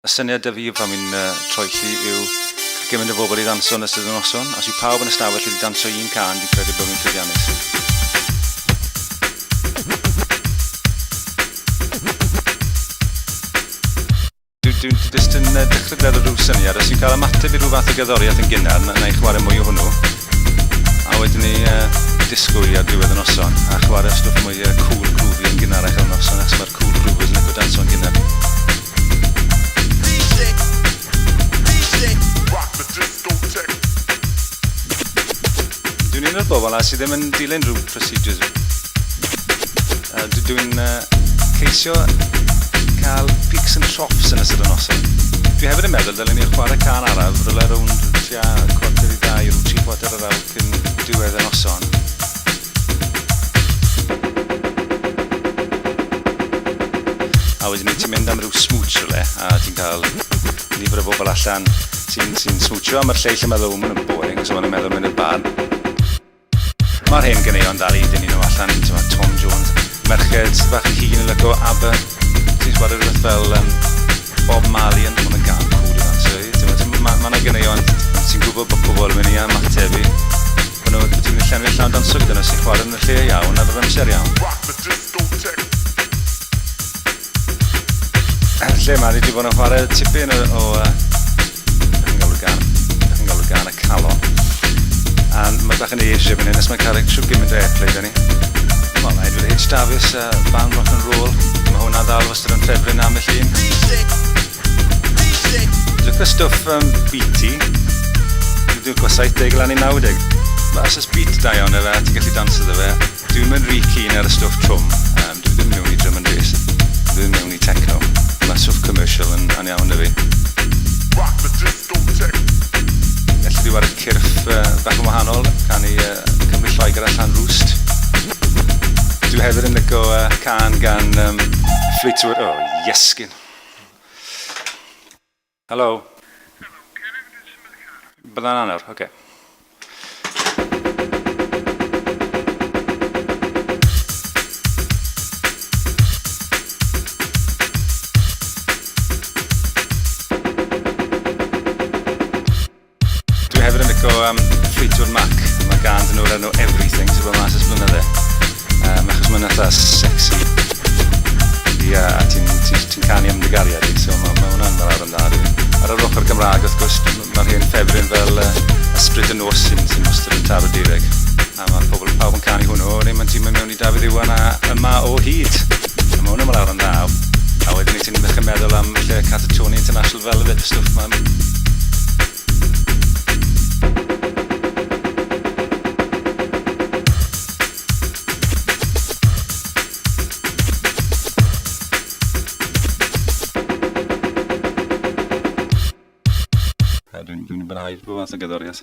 Y syniad 'da fi pan fi'n troelli yw cael gymaint o bobl i ddanso yn ystod y noson. Os yw pawb yn y stafell wedi danso un cân, dwi'n credu bod fi'n llwyddiannus. Dwi, dwi, dwi jyst yn dechrau gweld rhyw syniad. Os ti'n cael ymateb i rhyw fath o gerddoriaeth yn gynnar, na, na i chwarae mwy o hwnnw. A wedyn ni disgwyl ar diwedd y noson a chwarae stwff mwy cool groovy yn gynharach ar y noson, achos mae'r cool groovers yn licio danso yn gynnar. Dwi'n un o'r bobl 'na sydd ddim yn dilyn rhyw procedures. Dwi'n ceisio cael peaks and troughs yn ystod y noson. Dwi hefyd yn meddwl dylen ni chwarae cân araf rywle rownd tua 1:45, rhyw 7:45 cyn diwedd y noson. A wedyn 'ny ti'n mynd am ryw smooch rywle a ti'n cael nifer o bobl allan sy'n sy smoochio a mae'r lleill yn meddwl, maen nhw'n boring, so maen nhw'n meddwl mynd i'r bar. Mae'r hen ganeuon dal i dynnu nhw allan, ti'n meddwl, Tom Jones, merched bach yn hŷn yn lyco ABBA, ti'n chwarae rhywbeth fel Bob Marley yn hwn yn gân cool i ddawnsio i. Ti'n meddwl, mae yna ganeuon ti'n gwybod bod pobl yn mynd i ymateb i. Bod nhw, ti'n mynd i llenwi'r llawn danso gyda nhw sy'n chwarae yn y lle iawn ar yr amser iawn. Rock the discotheque. Lle ma, ni wedi bod yn chwarae tipyn o chi'n galw'r gan, chi'n galw'r gan y calon. A mae bach yn eisiau fan hyn, os mae'n cael ei trwy gymaint o airplay da ni. Wel, mae Edward H Davies a band rock and roll. Mae hwnna ddal wastad yn ffefryn am y llun. Dwi'n licio stwff beaty. Dwi'n licio 70 lan i 90. Mae os oes beat da iawn efe, ti'n gallu dance iddo fe. Dwi'm yn rhy keen ar y stwff trwm, dwi ddim mewn i drum and bass, dwi ddim mewn i techno. Mae stwff commercial yn yn iawn 'da fi. Rock the discotheque. Elli di ware cyrff bach yn wahanol, canu Cymru Lloegr a Llanrwst. Dwi hefyd yn lico cân gan Fleetwood, oh Iesgyn. Helo. Helo, cyn i fi symud y car. Bydda'n nawr, oce. Okay. Dwi hefyd yn lico Fleetwood Mac. Mae gan dyn nhw'r enw Everything sydd bod mas ers blynydde. Achos mae'n eitha sexy. Ia, a ti'n ti, ti canu am dy gariad i, so mae ma hwnna'n fel arfer yn dda, rili. Ar yr ochr Gymraeg, wrth gwrs, mae'r hen ffefryn fel Ysbryd y Nos sy'n sy wastad yn taro deuddeg. A mae pobl, pawb yn canu hwnnw, neu mae'n ti'n mynd mewn i Dafydd Iwan a Yma o Hyd. A mae hwnnw'n mynd lawr yn dda. A wedyn i ti'n ddechrau meddwl am lle Catatonia International Velvet, stwff ma'n. Dwi'n mwynhau bob math o gerddoriaeth.